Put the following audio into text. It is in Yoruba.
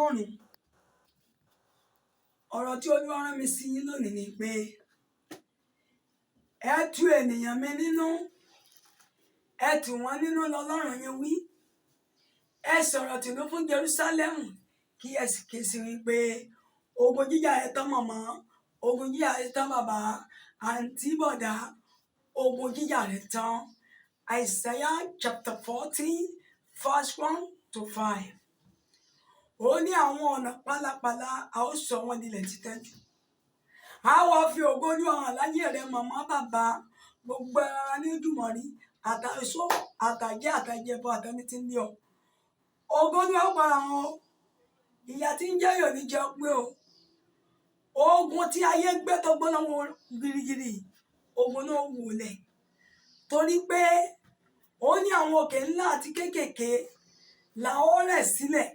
Ọlọ́run. Ọ̀rọ̀ tí Olúwa rán mi sí yín lónìí ni pé ẹ tu ènìyàn mi nínú, ẹ tù wọ́n nínú lọ́lọ́run yín wí. Ẹ sọ̀rọ̀ tìǹú fún Jerúsálẹ́mù kí ẹ sì ké sí wípé ogun jíjà ẹ tán màmá, ogun jíjà ẹ tán bàbá, àǹtí, bọ̀dá, ogun jíjà rẹ tán. Isaiah chapter 40 verse 1 to 5. Ó ní àwọn ọ̀nà pálapàla, a ó sọ wọ́n dilẹ̀ títẹ́jú. A wá fi ògo Olúwa hàn láyé rẹ, màmá, bàbá. Gbogbo ara ní ojúmọ́ rí àtàṣó àtàjẹ́ àtàjẹbọ àtẹni tí ń lé ọ. Ògo Olúwa para wọn o. Ìyà tí ń jẹ́ yóò ní jẹ́ pé o. Ogun tí ayé gbé tó gbóná wọn girigiri, ogun náà wọlẹ̀. Torí pé ó ní àwọn òkè ńlá àti kéékèèké là ó rẹ̀ sílẹ̀.